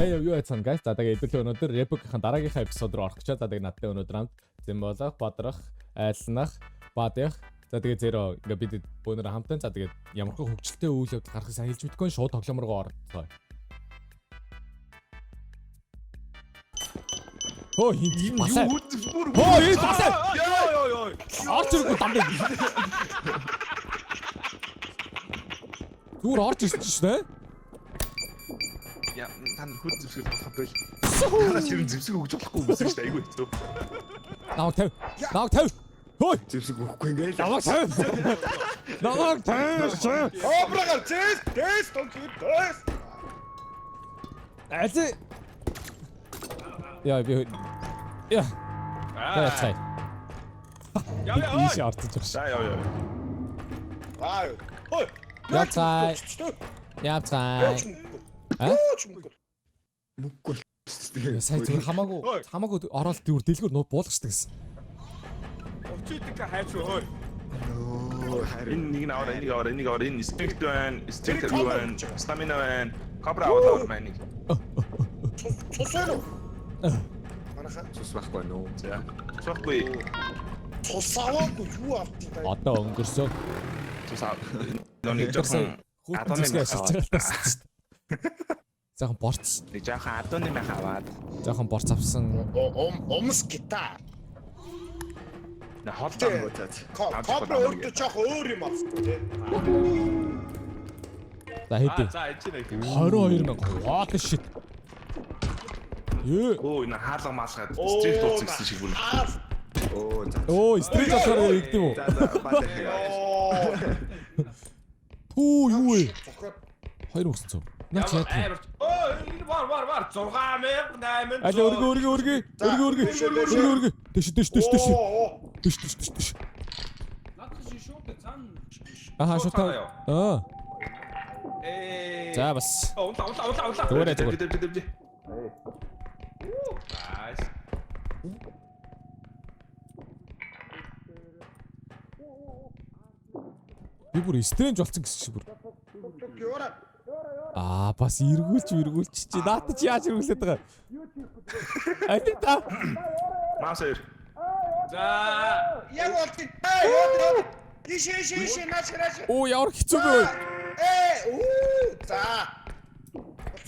Hey юу яцсан guys. За тэгээ хэдүүлээ өнөөдөр Repo-гийн дараагийнхаа эпизод руу орох гэж. За тэгээ надтай өнөөдөр хамт Зэмболох, Бадрах, Айлнах, Бадих. За тэгээ Зеро ингээ бид бөөнөр хамтан. За тэгээ ямархуу хөгжилтэй үйл явдал гарахыг сайн хэлж мэдэхгүй, шууд тоглоом руу орцгоё. Хөө хин басаа. Хөө энэ басаа. Йоо ёо ёо. Орж ирэхгүй дандаа. Зүгээр орж ирсэн шүү дээ. Я та нар хүд зэвсэг болох байл. Танаас ер нь зэвсэг өгж болохгүй гэсэн шүү дээ. Айгүй хэцүү. Намайг тавь. Намайг тавь. Хөөе. Зэвсэг өгөхгүй ингээл. Намайг тавь. Намайг тавь. Кобрагаар зэс дэс тонхи дэс. Аль. Яа би. Яа. За цай. Яа яа. Ийш орцож байгаа За яа яа. Аа. Ой. Яа цай. Яа цай. А? Мөнгөгүй. Сая зүгээр хамаагүй хамаагүй ороод зүгээр дэлгүүр нуу буулгачдаг гэсэн. Учидаг хайч өө. Энэ нэг нь аваарай, энийг аваарай, энийг аваарай. Энэ strength байна, strength юу байна, stamina байна. Кобра аваад аваар маань нэг. Цус уу? Манайха Цус байхгүй нөө. За. Цусахгүй. цус аваагүй юу автыг та. Одоо өнгөрсөн. Цус ав. Нэг жоохон Хүүхдэн адууны зэвсгээ мах ашиглаж аваад. байгаа шүү дээ. Захан борц. Нэг жоохон адууны мах аваад. Захан борц авсан. Умс гитар. Нэ хол дам. За. Кобра өөртөө жоох өөр юм авсан тий. За хэдий. За энэ чинь нэг. 22 мянга. What the shit. Ее. Өө энэ хаалга маалгаад strength ууц гэсэн шиг бүр. Оо за. Өө, стрит болохоор игдэв үү? За за баадах. Пүү юу вэ? Зохиод 2900. Наа чи яадаг юм? Өө энэ вар вар вар 6800. Аль өргө өргө өргө өргө өргө өргө өргө дэш дэш дэш дэш дэш дэш дэш дэш. Надад чи шууд цан. Аха шууд. Аа. Ээ. За бас. Унлаа унлаа унлаа унлаа. Зүгээр зүгээр. Дэв дэв дэв. Nice. Би бүр стрэнж болсон гэсэн шиг бүр. Юура. Аа бас эргүүлч эргүүлч чи наат чи яаж эргүүлээд байгаа. Аль та. Маус хоёр. За. Яг болтыг. Ээ ёо. Иш иш иш наач наач. Оо ямар хэцүү бэ? Ээ үү за.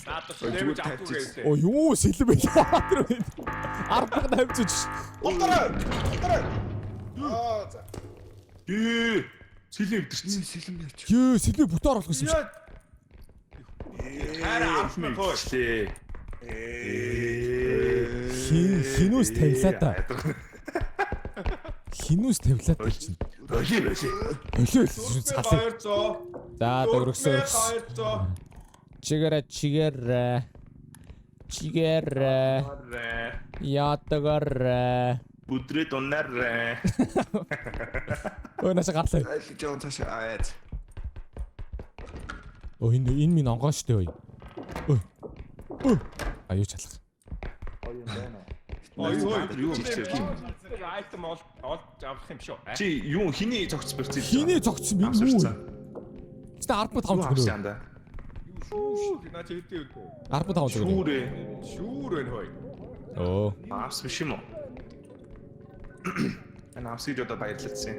Надад чи дэмж авахгүй гэвтэй. Оо юу сэлэн бэ? Тэр 10,800. Болторой. Болторой. Аа за. Ээ. Сэлэн өвдөрсөн. Сэлэм яач. Йоо сэлэн бүтэн оруулах гэсэн юм шиг. Хайр авсан хөөе. Өвдөрчлээ. Хин хинүүс тавилаа та. Хинүүс тавилаа та чинь. Боли боли. Болоо салыг. 200. За дөрөгсөө. 200. Чигэрэ чигэрэ. Чигэрэ. Ятгарэ. Бүдрээ дунаарэ. Ой наша гарлаа. Айл жоон цаашаа аяац. Өө энэ энэ минь онгон штэ ой. Ой. Ой. А юу чалах. Ой ой. Юу юм чи? Айтем ол олж авах юм шүү. Чи юу хиний зогц барьсан? Хиний зогцсон би юу? Чи 10.5 Юу зүгнэ. авсан да? Юу шүү. Наа чи хэдий үү? 10.5 зүгнэ. Шүүрээ. Шүүр байна хөөе. Өө. Авс биш юм уу? Энэ авс гэж одоо баярлалцсан.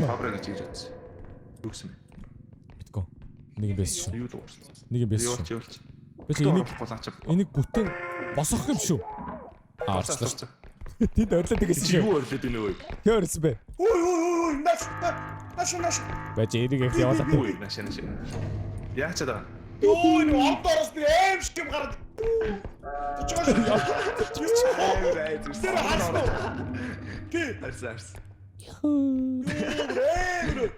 Кобра гэж хийж бодсон. Юу гэсэн бэ? Битгөө. Нэг юм байсан шүү. Юу дуурсан? Нэг юм байсан Юу шүү. ч юу ч. Би чи энийг Оруулахгүй лаач. энийг бүтэн босгох юм шүү. А орчлоо шүү. Тэд орлоод гэсэн Чи шүү. юу орлоод ийнэ вэ? Хөө орсон бэ? Үй үй үй наач наач наач. Байж энийг их явуулаа. Юу вэ? Наша наша. Яа ч байгаа. Юу энэ одоороос би аим шиг юм гараад. Төч байгаа шүү. Тэр харсан уу? Тий. Харсан харсан. Ээ.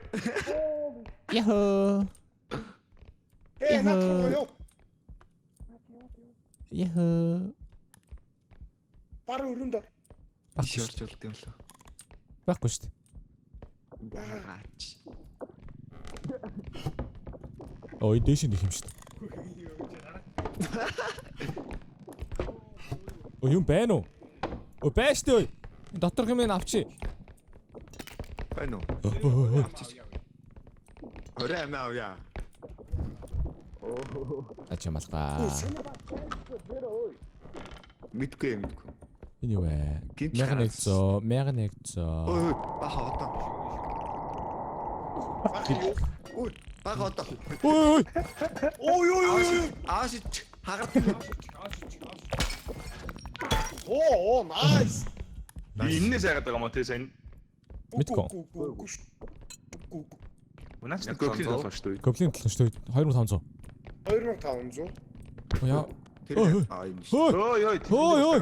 Яхөө. Ээ наач юу? Яхөө. Бар өрөнд ор. Иш орж болд юм лөө. Байхгүй шүү дээ. Гаач. Ой дээш нэг юм шүү дээ. Ой юм байна уу? Ой байж тээ ой. Энэ Доторх юм авчи. Байна уу? Орой амиа авъя. Ачаа малгаа. Мэдгүй юм мэдгүй. Энэ юу вэ? Гинт 1100, 1100. Ой, бага одоо. Ой, бага одоо. Ой ой. Ой ой ой ой. Ааш хагард. Оо, оо, nice. Би энэс айгаад байгаа юм уу те сайн? Мэдгүй. Наач нэг гоблин толгой шүү дээ. Гоблин толгой шүү дээ. 2500. 2500. Яа. Тэр аа юм шүү. Ой. Ой ой. Ой, ой.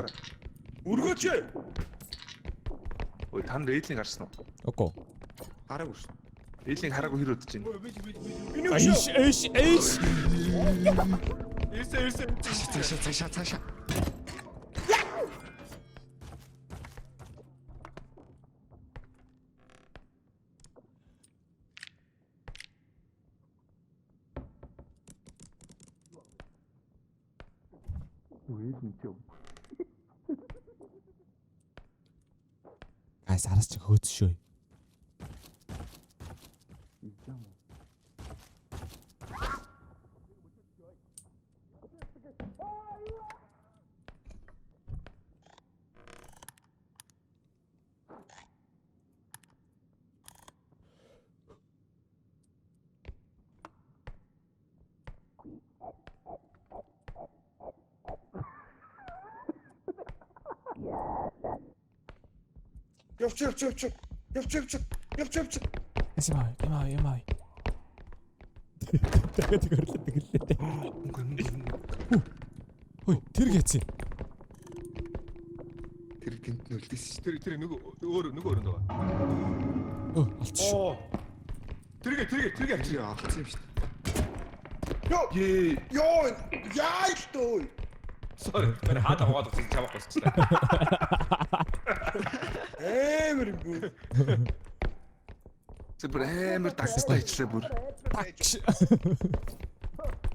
Өргөөч. Ой та нар рейлинг харсан уу? Окей. Хараагүй шүү. Рейлинг хараагүй хэр удаж байна? Миний өшөө. Эйш эйш эйш. Ирсэн ирсэн. Цаашаа цаашаа цаашаа цаашаа. Гайс араас чи хөөц шүү. Явч явч явч. Явч явч. Явч явч. Ямаа ямаа ямаа. Дахиад хөрлөд тэгэлээ. Хөөе, тэр гэцэн. Тэр гинт нүлдээс шүү. Тэр тэр нөгөө өөр нөгөө өрөнд байгаа. Өө, алдчих шүү. Оо. Тэргээ тэргээ тэргээ авчир. Тэр алдсан юм шүү. Йоо. Ее. Йоо, яа л дөө. Sorry. Тэр хаада угаад утсан чамаахгүй шүү дээ. Амар юм бүү. Зү бүр амар дагцтай ичлээ бүр.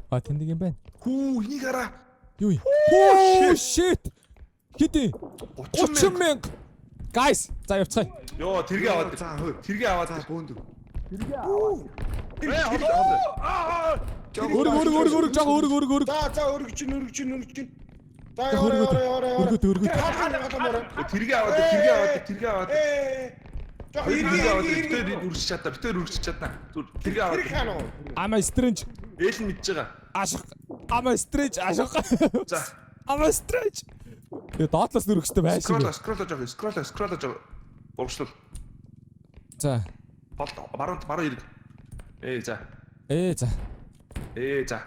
А тэнд нэг юм байна. Хүү энийг хараа. Юу юм? Хөө shit. Хэдий? 30 30 мянга. Guys, за явцгаая. Йоо тэргээ аваад. За хөө. Тэргээ аваад. За бүүнд. Ээ хоол. Аа. Өрг өрг өрг өрг жоо өрг өрг өрг. За за өргөж чинь өргөж чинь өргөж чинь. За Өргөд, яваа яваа яваа. өргөд, өргөд. Тэргээ аваад тэргээ аваад тэргээ аваад. Ээ. Жоо Тэргээ аваад эргээ битээр эргээ. үрсэж чадна. Битээр үрсэж чадна. Зүр тэргээ аваад. Тэр хаана уу? I'm a strange. Ээл нь мэдж байгаа. Ашиг. I'm a strange ашиг. За. I'm a strange. Тэгээ доотлоос нүрэх хэрэгтэй байх шиг. Скролл скролл жоо скролл скролл жоо. Урагшлал. За. Бол баруун баруун эрг. Ээ за. Ээ за. Ээ за.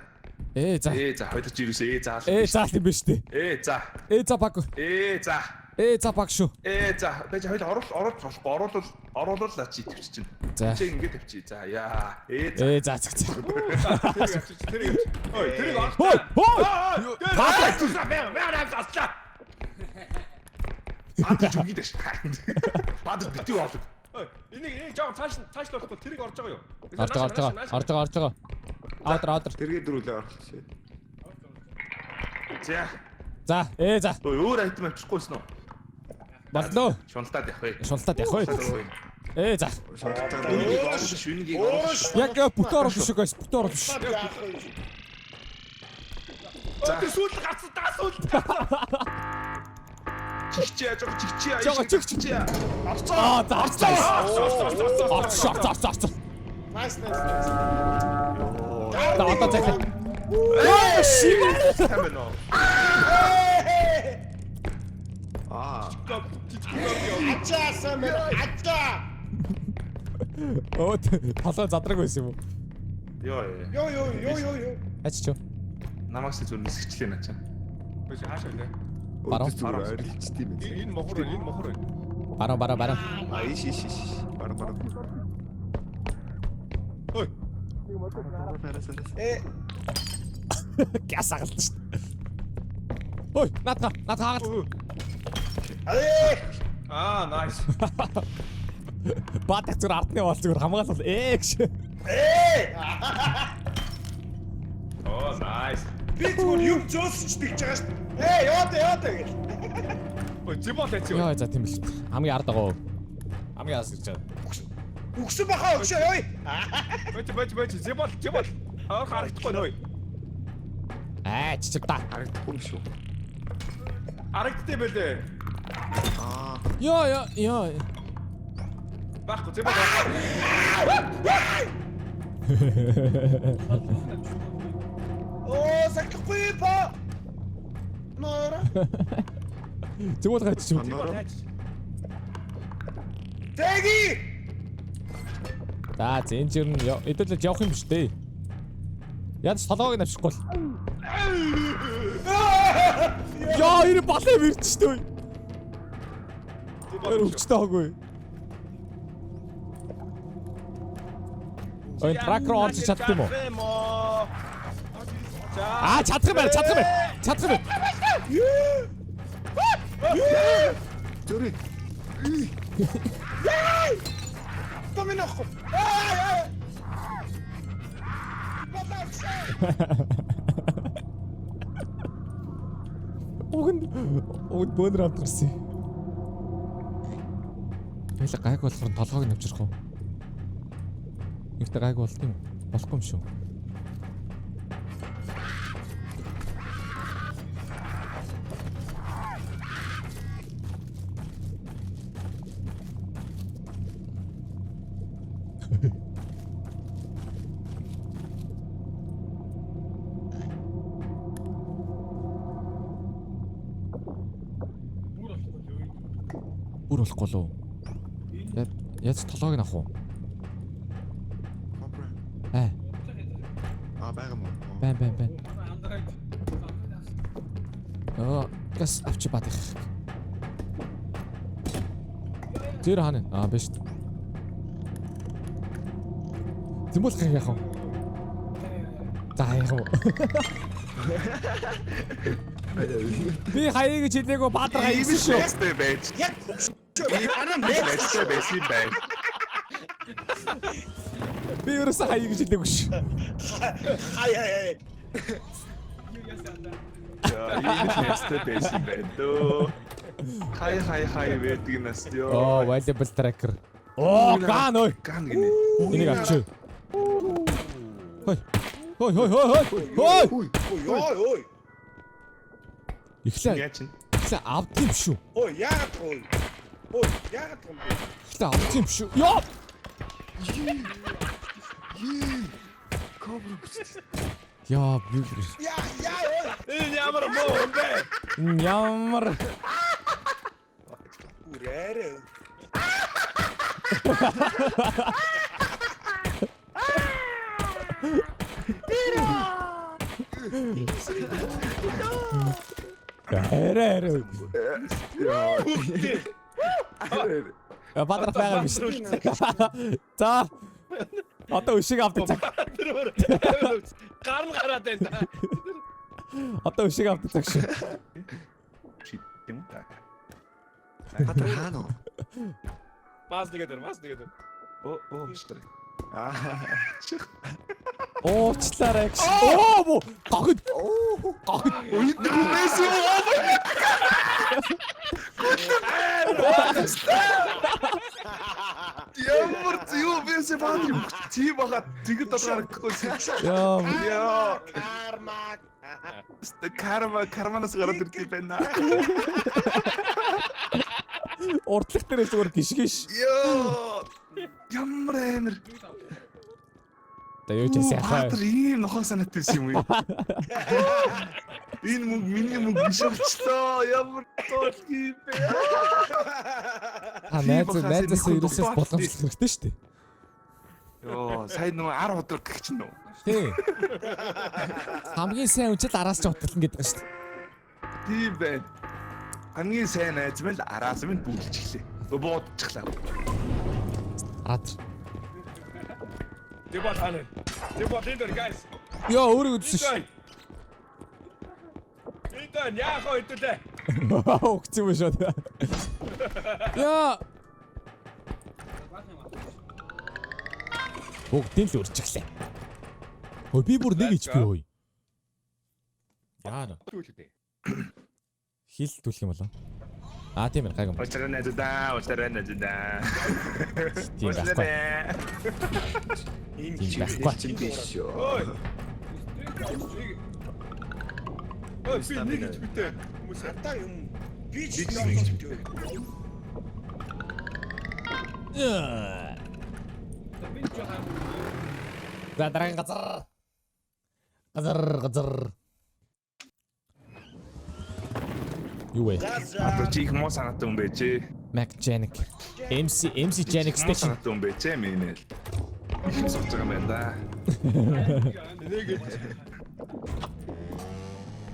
Ээ за. Ээ за хоёул чи юусэн ээ за. Ээ за л юм биш үү? Ээ за. Ээ за баг. Ээ за. Ээ за баг шүү. Ээ за. Байж хоёул оруул оруулж болохгүй. Оруулвал оруулвал лаа чи төвч чинь. За. Чи ингэ тавьчих. За яа. Ээ за. Ээ за за за. Тэрийг авчир. Тэрийг авчир. Ой, тэрийг орох. Хой хой. Та мэн мэн авчлаа. Баадаж үгээд ш. Баадаж битүү авдаг. Ой, энийг энийг жоон цааш цааш л болохгүй тэрийг орж байгаа юу? Орж байгаа орж байгаа. Орж байгаа орж байгаа. Аудер аудер. Тэргээ дөрүлээ орлоо. За. За ээ за. Өө өөр айтем авчихгүйсэн үү? Боллоо. Шуналтаад явах вэ? Шуналтаад явах вэ? Ээ за. Шунтаа. Энийг оруулах шүү. Энийг оруулах шүү. Яг бүтэн оруулах шүү guys. Бүтэн оруулах шүү. Яах вэ? За тэр сүүл гарсан даа сүүл. Чигчээ жоо чигчээ. Жоо, чигч. чигчээ. Орцоо. Аа за орцоо. Орцоо орцоо орцоо орцоо. Nice nice nice. За одоо зайлаа. Оо шив. Сайн байна уу? Аа. Ачаа самэр ачаа. Оо толгой задраг байсан юм уу? Йоо. Йоо ёо ёо ёо ёо. Ач чөө. Намаас зүгээр нисгчлээ наа чаа. Биш хаашаа лээ. Баруун. Баруун зүгээр ойролцсон юм байна. Энэ мохор байна, энэ мохор байна. Баруун баруун баруун. А иш иш иш. Баруун баруун. Ой. Араас араас. Э Гяс агалдан шүү. Ой, наадха, наадха агалт. ээ Аа, nice. Баатах зүгээр ардны бол зүгээр хамгаалал ээ гэж. ээ. Оо, nice. Би зүгээр юм зөөсөн ч тэгж байгаа шүү. Ээ яваад яваад гэл. Ой, зибол эцээ. Йоо за тийм л. Хамгийн ард байгаа. Хамгийн аас ирж байгаа. Үгсэн баха өгшөө ёо. Бач бач бач зибол зибол. Аа харагдахгүй нөө. Аа чичиг та. Харагдахгүй юм шүү. Харагддээ бэлээ. Аа. Йоо ёо ёо. Байхгүй зэм бол. Оо, сахихгүй па. Нора. Зэм бол гайч чив. Нороо. Тэги. За зэн чинь эдэлж явах юм биш дээ. Ядч толгойг навшихгүй л. Яа, энэ балай мэрч шүү дээ. Тэр өвчтэй хоогүй. Ой, трак руу орж чадд юм уу? Аа, чадах юм байна, чадах юм байна. Чадах юм байна. Зөрий. Томинохгүй. Аа. Балаач. Уг нь уг нь бөөнөр авд гарсан. Байла гайг болохоор толгойг навчрах уу? Нэгтэй гайг болт юм. Болохгүй юм шүү. Бүр болохгүй лөө. Яаж толгойг нь авах уу? Кобра. Аа, Аа байгаа юм уу? байн байн байн. Аа, газ авчи бадах. Тэр хаана? Аа, биш. Зэмбэл гэх яах вэ? За яах вэ? Би хаяа гэж хэлээгөө Баатар хаяа гэсэн шүү. Нэстэй байж. Яг Ана нэстэй байсан байх. Би ерөөсөө хаяа гэж хэлээгүй шүү. хай хай хай. Яа, ийм нэстэй байсан байх дөө. Хай хай хай байдаг нас ёо. Оо, valuable tracker. Оо, ган ой. Ган гинэ. Энийг авчи. Хой. Хой хой хой хой. Хой. Хүй. Ой ой. Эхлээ Яа чинь. эхлээ авд юм шүү. Ой, яагаад ой. Ой, яагаад юм бэ? Эхлээ авд юм шүү. Йоо. Кобра гэж. Яа, би Яа, яа ой. Энэ ямар муу юм бэ? ямар Үрээрээ. Арай арай. Яа. Бадрах байгаа юм биш. За. Одоо өшиг авдаг цаг. Гар нь гараад байна. Одоо өшиг авдаг цаг шүү. Шит юм та. Баатар хаана уу? Мас нэгэд өр, мас нэгэд өр. Оо оо штрэ. Аа. Уучлаарай гэж. Оо бо. Гогд. Гогд. Үгүй байсан юм уу? Ямар юу байсан баа юм. Тийм баха тэгэд одоо харагдахгүй. Яа. Яа. Карма. Карма карманаас гараад ирдэг байна. Урдлах дээрээ зүгээр гიშгиш. Йоо. Ямар амир. За юу ч яасан яхаа. Баатар ийм нохоо санаатай байсан юм уу? Энэ мөнгө миний мөнгө биш болчлоо. Ямар тоолгүй юм бэ? Та найз найзаас ерөөсөө боломжлох хэрэгтэй шүү дээ. Йоо, сая нөгөө 10 өдөр гэх чинь үү? Тий. Хамгийн сайн үнчил араас ч утгална гэдэг нь шүү дээ. Тийм байна. Хамгийн сайн найз минь л араас минь бүглчихлээ. Буудчихлаа. Араад. Зэм бол хаана? Зэм бол энэ дөр guys. Йоо өөрөө үзсэн шүү. Энэ дөр яах вэ хэдүүлээ? Өгсөн юм шүү. Яа. Бүгдийг л өрчихлээ. Хөөе би бүр нэг HP хөөе. Яа. Хил түлх юм болоо. Аа тийм ээ гайгүй. Уучлаарай найзуудаа, уучлаарай найзуудаа. Тийм байхгүй. Энэ Тийм байхгүй. чи биш шүү. Ой. Би нэг ч битээ. Хүмүүс Надаа юм би ч Би ч нэг нэг ч битээ. За дараагийн газар. Газар газар. Юу вэ? Одоо чи их муу санаатай юм бэ чи? Mac Janik. MC Janik Муу Station. санаатай юм бэ чи минь. Их сууж байгаа юм байна да. нэг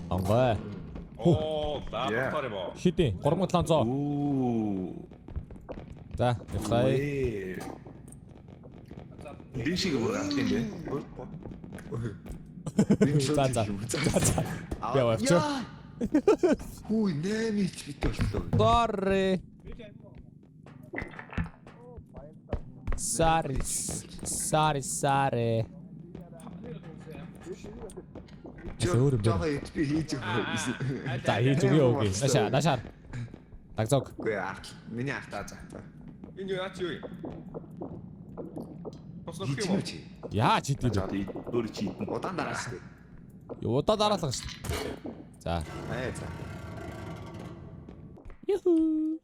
Онгой. Оо, лаборатори боо. Хэдий? 3700. Үу. За, явцгаая. Ээ. Дишиг бүр алт юм бэ? За за. За за. Яа, явчих. Хүү 8 ч бит боллоо. Sorry. Sorry. Sorry, sorry. Өөр юм байна. Жохоо HP хийж өгөө. За хийж өгье өгье. Наашаа, наашаа. Дагзог. Үгүй арт. Миний арт. За за. Энэ юу наач юу юм? Боснох Хийж юм уу? юм чи. Яаж хийдий За бэ? өөр чи идэн. Удаан дараа шүү дээ. Удаа дараалах шүү. За. Аа за. Юху.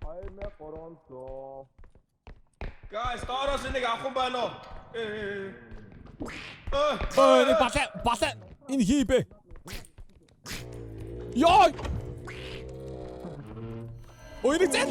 2300. Guys, доороос энийг авах юм байна уу? Э. Ой, нэг балай, балай. Энэ хий бэ? Йой! Ой, нэг зэт.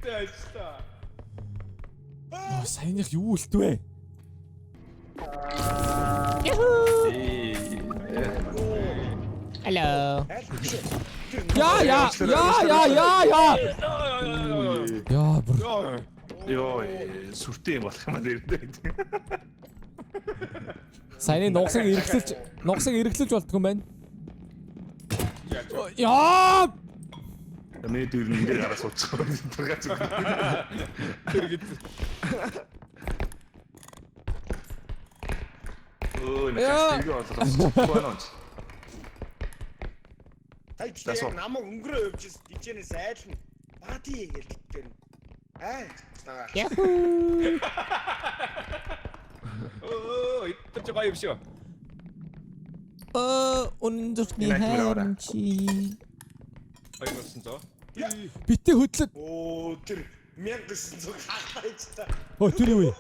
Тэжта. Оо, саяных юу үлдвэ? Hello. Я я я я я я. Яа, бүр Йоо, сүртэй юм болох юм аа дэрдээ. саяны нугасыг эргэлж нугасыг эргэлж болдгоо юм байна. Яа! Миний дүүр нь ингэ гараа суучих. Тэр гац. Тэр гээд Өө, нэг ингэ болгох байна уу? Тайч За, суу. яг намайг өнгөрөө явж дижэнээс айлна. Бати гэж тэр. Аа. Өө, тэр чи гоё юм шүү. Үнэн зүрхний Энэ айтмаар аваарай. хайр чи. 2900. Битээ хөдлөд. Оо тэр 1900 хахтайч та. Өө тэр юу вэ?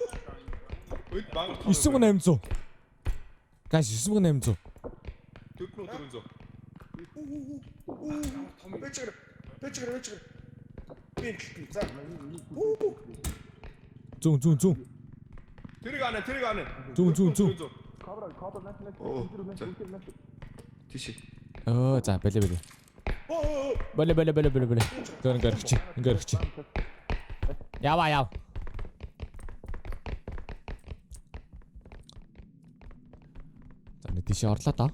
Үд баг 9800. Guys 9800. 4400. Бэчгэр. Бэчгэр бэчгэр. Би энэ за. Үу. Зүүн зүүн зүүн. Тэрийг ана, тэрийг ана. Зүүн зүүн зүүн. Оо. За. Тийш. Өө за бэлээ бэлээ. Оо. Бэлээ бэлээ бэлээ бэлээ бэлээ. Зөөр ингээ өргөч. Ингээ өргөч. Ява яв. За нэг тийшээ орлоо доо.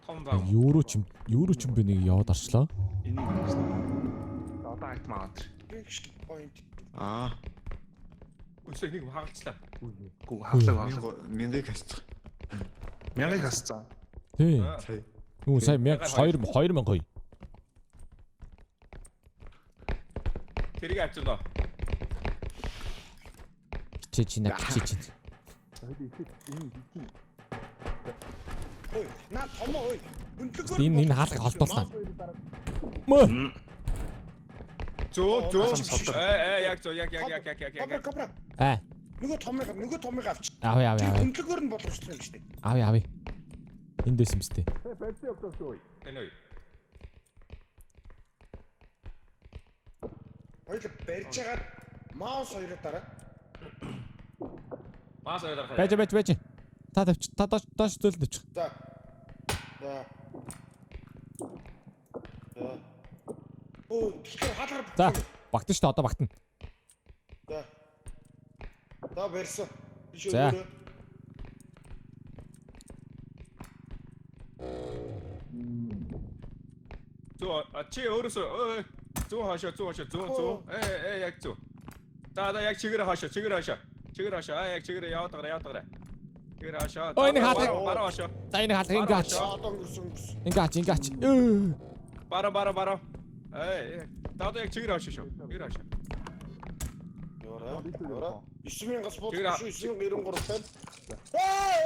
Том баг. Евро ч юм евро ч юм би нэг яваад орчлоо. Энийг ингэсэн. Одоо айтм аваад. Point. Аа. Өсөө нэг хагалцлаа. Гүү хаалга хаалга. Мянгыг хасчих. Мянгыг хасцаа. Тий. Сая. Нү сая 1000 2000 2000. Тэрийг авчирнаа. Чи чи на чи чи. Ой, наа томоо ой. Өндлөгөөр. Энэ энэ хаалгыг холдуулсан. Мө. Зөө зөө. Содор. Э э яг зөө яг яг яг яг яг Кобра яг. кобра. Аа. Нөгөө томыг нөгөө томыг авч. Авъя авъя авъя. Өндлөгөөр нь боловсрох юм шүү дээ. Авъя авъя. Энд дэс юм сте. Энэ үү. Хоёул барьж агаад маус хоёроо дараа. Маас хоёр дарах. Байж байж байж. Та тавьч та доош доош зөөл тавьчих. За. За. За. Оо, тэгэхээр хаалгаар За багтан шүү дээ одоо багтана. За. За барьсан. Биш За. өөрөө. Зүү чи өөрөөсөө зүү хашаа зүү хашаа зүү зүү. Э яг зүү. За за яг чигээр хашаа чигээр хашаа. Чигээр хашаа аа яг чигээр яваад гараа яваад гараа. Чигээр хашаа. Ой, нэг хаалга. Бараа хашаа. За энэ хаалга ингээ ач. Одоо өнгөрсөн өнгөрсөн. Ингээ ач ингээ ач. Бараа бараа бараа. Э за одоо яг чигээр хашаа шүү. Чигээр хашаа. Яваарай. Яваарай. 9000-аас Чигээр буух шүү 9093 тань.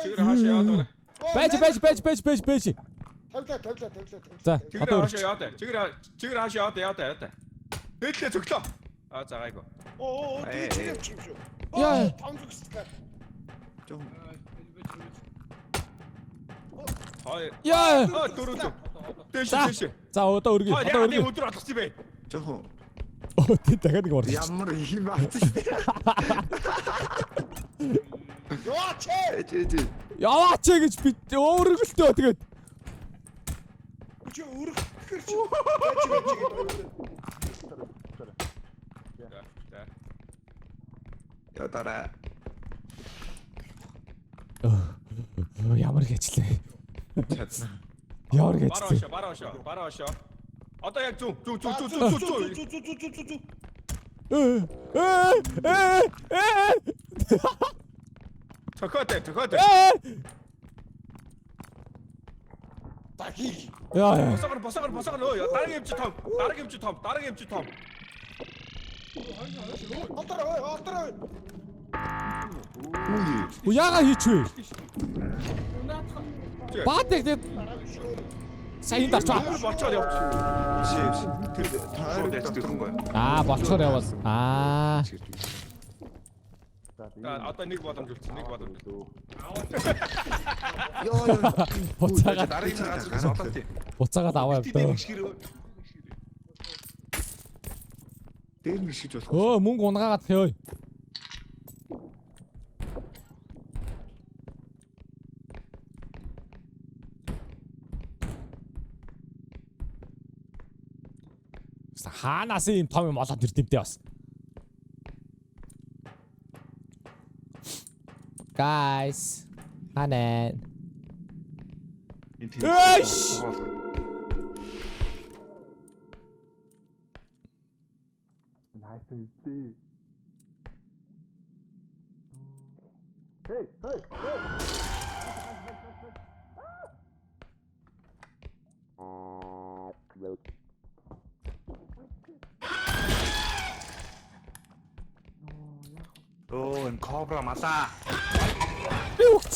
Чигээр хашаа яваад гараа. Байж байж байж байж байж байж. Тавлаа тавлаа тавлаа тавлаа. За Чигээр одоо хашаа яваад. Чигээр чигээр хашаа яваад яваад яваад. Дээдлээ цөглөө. А за гайгүй. Оо оо тэгээ чигээр юм шүү. Яа. Таван зүгстэй. Жохон. Хоёр. Яа. Аа дөрөв зүг. Дээш За. дээш. За одоо өргөе. Аа Одоо яа нэг өргөе. өдөр болгочих юм бэ? Жохон. Оо тий дахиад нэг орлоо. Ямар их юм авсан шүү дээ. Яа чи. Эж эж. Яваач гэж би өөрөглөлтөө тэгээд. Чи өргөх чи. Байж байж гэдэг. За за. Яа дараа. Ямар гэжлээ. Чадна. Ямар Бараа гэжлээ. хашаа бараа хашаа бараа хашаа. Одоо яг зүү зүү зүү зүү зүү зүү. Зүү зүү зүү зүү зүү. Э э э Цохиотой цохиотой. э. За хий. Яа яа. Босоогор босоогор босоогор өө дараагийн эмч том дараагийн эмч том дараагийн эмч том. Олдор ой олдор ой. Үгүй. Уу яага хийчихвэ? Баатыг тэгээд сайн дарчаа. Болчоод явчих. Биш биш. Тэр Шууд тойрог яж дөрөн гой. Аа болцохоор явал. Аа. За одоо нэг боломж үлдсэн нэг боломж. Йоо ёо. Буцаагаад Дараагийн газар олоод тий. буцаагаад аваа Бид нэг явдаа. шигэр Дээр нь гიშгэж болох. Өө мөнгө унгаагаад хөөе. Хаанаас ийм том юм олоод ирд юм дээ бас. Guys, ханаа. энэ Эш! Өө энэ кобра малаа. Би өгч.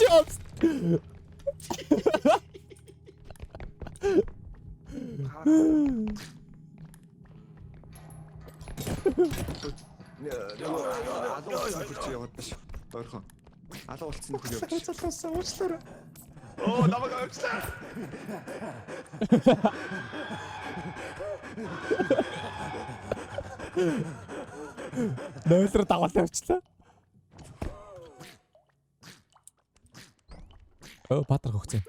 Алуу болсон нөхөр чи яваад шүү. Ойрхон. Алуу болсон нөхөр явж. Цалаасаа уучлаарай. Оо намайг авчлаа. Нойлор дагуул явчлаа. Өө Патрик өгцөн.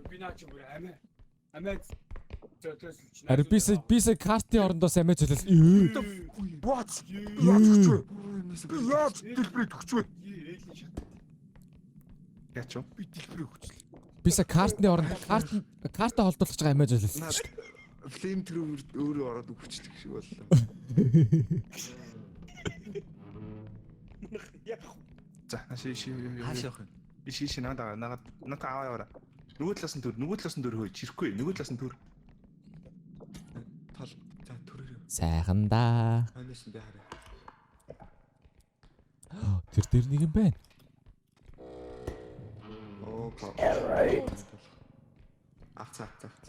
Би наа чи бүр амиа амиа зөөлөсөлч. Ари бис бис картын орондоо амиа зөлөл. Ээ. What? Яаж өгч вэ? Би яаж дэлбэрийг өгч вэ? Ээлэн шат. Яач вэ? Би дэлбэрийг өгчлээ. Бис картны оронд карт карта холдуулах гэж байгаа амиа зөлөл. Флейм трүүвер өөрөө ороод үхчихдэг шиг боллоо. Яг За ши ши Хааш явах юм? Иш иш надаа нагаад надаа аваа яваарай. Нөгөө талаас нь төр, нөгөө талаас нь төр хөөе, чирэхгүй. Нөгөө талаас нь төр. Тал. За төрөөрэй. Сайхан да. Хойноос нь би харъя. Тэр дээр нэг юм байна. Оо. Авц авц авц.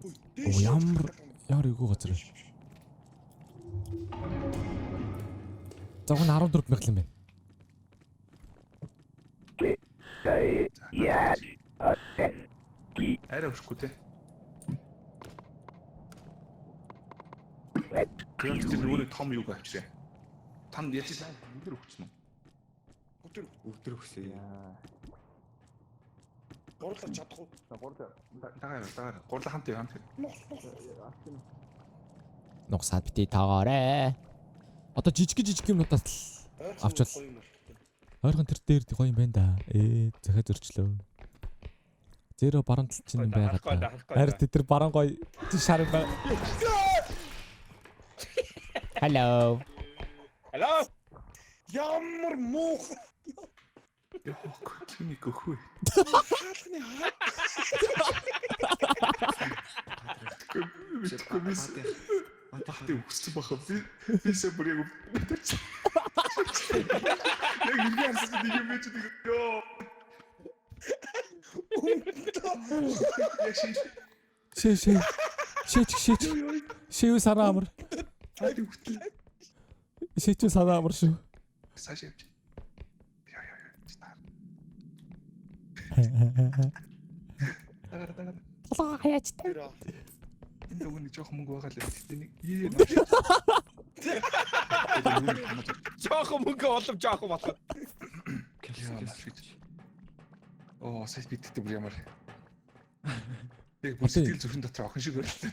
Оо ямар ямар эвгүй газар вэ? За гоо 14 мянга юм байна. Арай өшөхгүй те. Тэр тэр нөгөө нэг том юг авчирээ. Танд яаж сайн өндөр өгсөн үү? өдөр Өдөр өгсөн. гурлаж чадах уу? Дагаар дагаар гурлаа хамт хамт. Нухс нухс. Нугсаад бити тоогоорой. Одоо жижиг жижиг юмнуудаас л авчвал. Ойрхон тэр дээр гоё юм байна да. Захиа зөрчлөө. Зеро баруун тал чинь юм байгаа да. Харин тэд тэр баруун гоё шар юм байна. Hello. Hello. Ямар муух. Чиний гөхөө. Хаалганы хаа. Мэдгүй бис. Бахты өгсөн баха. Би бисээ бүр яг мэдэрч. Яг иргэн харсан нэг юм байж нэг ёо. Яг шин Шээ шээ. Шээ шээ. Шээ юу санаа амар. хаад өгтлээ. Шээ чи санаа амар шүү. Цааш явж. Яа яа яа. Дагаар дагаар. Толгой хаяачтай. Энэ нөгөө нэг жоох мөнгө байгаа л гэхдээ нэг ээ Жохон мөнгө олом жохон болох. гэж. Оо, сая бидтэй бүр ямар. Яг бүр сэтгэл зүрхэн дотор охин шиг байрлаа.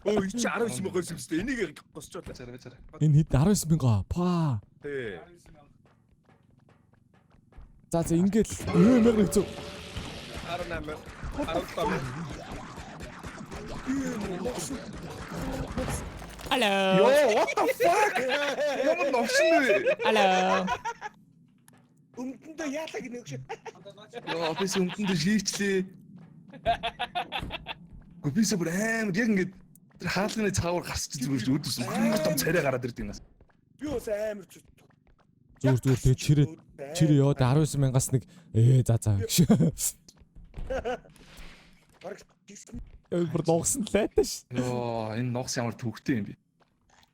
Өө чи 19 мянга юм шүү дээ. Энийг госчоо. Зарай зарай. Энэ хэд 19 мянга. Па. Тий. За за ингээл 9100. 18 17. Hello. Йоо, what the fuck? Ямар новшин вэ? Hello. Өмдөндөө яалаа гинэ өгш. Йоо, бис өмдөндөө шийчлээ. Гэхдээ бисээ бүр амар яг ингээд тэр хаалганы цаавар гарч зүгээр шүү өдөрсөн. Амар том царай гараад ирд юмас. Би бас амар зүт. Зүгээр зүгээр тэгээ чирээ чирээ яваад 19 мянгаас нэг за за гэж. Бараг гисэн. Бүр нугсан лайтай ш. Йоо, энэ нугас ямар төвхтэй юм бэ?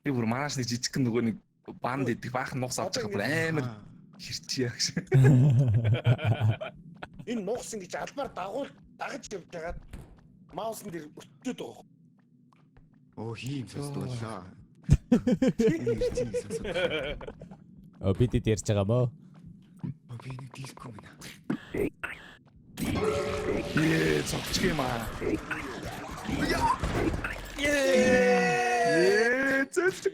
Би бүр маргааш нэг жижигхэн нөгөө нэг банд идэг баахан нугас авч байгаа бүр амар хэрчээ гэж. Энэ нугас ингэж албаар дагуул дагаж явж байгаад маусан дээр өтчөөд байгаа. Оо хийм сонсдог боллоо. Энэ тийм сонсдог. Оо бид ярьж байгаа мó. Би нэг дийлэхгүй юм байна. Ээ, цогцчих юм аа. Ээ, зөөлч.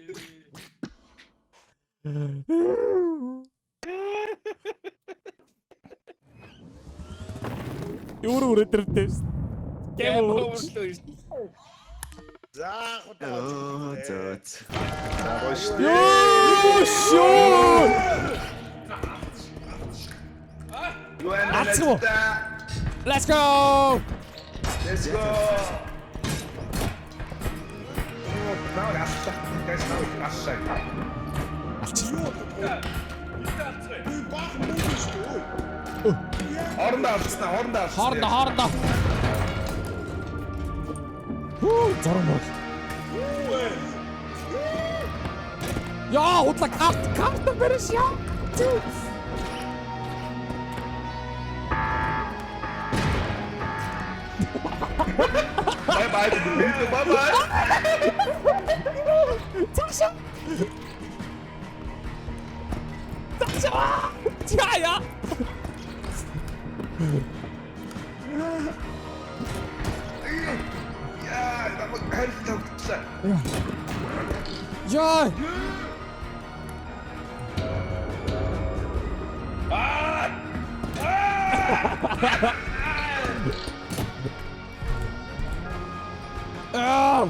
Юу өрөө дэрвтэй ш. Гэм өөрлөө. За худаа. Оо зөөц. За гоё шүү дээ. Йоо шоо. Юу вэ? Let's go. Let's go. Let's go. Наа аллаа. Guys, наа аллаа. Алчих. Би баах мөнгө шүү дээ. Хоорондоо алдсан, хоорондоо алдсан. Хоорондоо хоорондоо. Хүү зураг мөр. Яа, худлаа карт карт барьж яа. Bye bye. Bye bye. Цаашаа. Цаашаа. Чая. Яа, намайг харилцаа өгчлээ. Яа. Аа.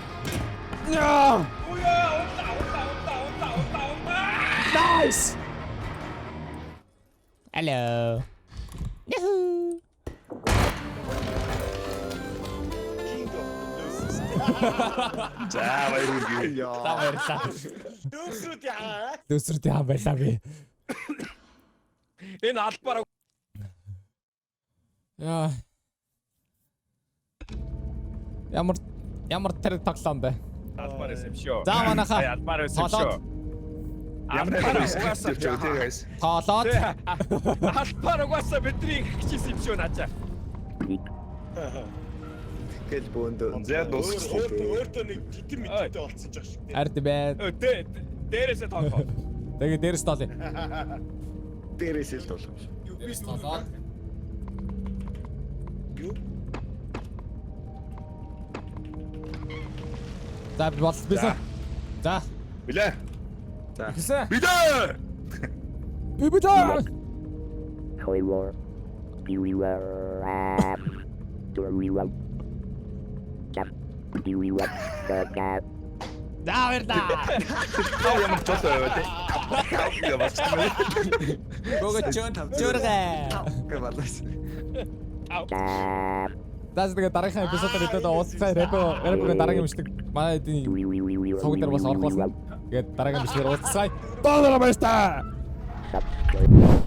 Яа. Nice. Hello. Yahoo. King of losers. За баяр хүргэе. За баярлалаа. Дөөсрүүд яа. Дөөсрүүд яа байлаа би. Энэ албаар Яа. Ямар ямар тэр тоглоом бэ? албаар байсан юм шүү. За манайхаа. Албаар байсан юм шүү. Ямар Албаар нэг угаасаа явж байгаа тий guys. Тоолоод Албаар угаасаа бидний хийчихсэн юм шүү наачаа. Тэгэл бөөндөө. За дуусчихлаа. Өөртөө нэг титэн мэдтэй болцсон ч шиг. ард байна. Тэ дээрээсээ тоолох. Тэгээ дээрс тоолъё. Дээрээс л тулах юм шиг. Дээрс тоолоод. Юу? За би болс бисаа. За. Билээ. За. Ихсэн. Бидээ. Би бидээ. Hoiwar. Biwiwa. Doriwa. Jap. Biwiwa. Gaga. За баярлаа. Тав ямар жол байв те. Тав гэж болчихсон байна. Бөгөөч чөргөө. Гэ балаас. Jap. За тэгээд дараагийнхаа эпизодоор хэдээд уулзцаа. Рэпо рэпогийн дараагийн бичлэг манай эдийн цуг дээр бас орох болно. Тэгээд дараагийн бичлэгээр уулзцаа. Доо баярлалаа. Subscribe.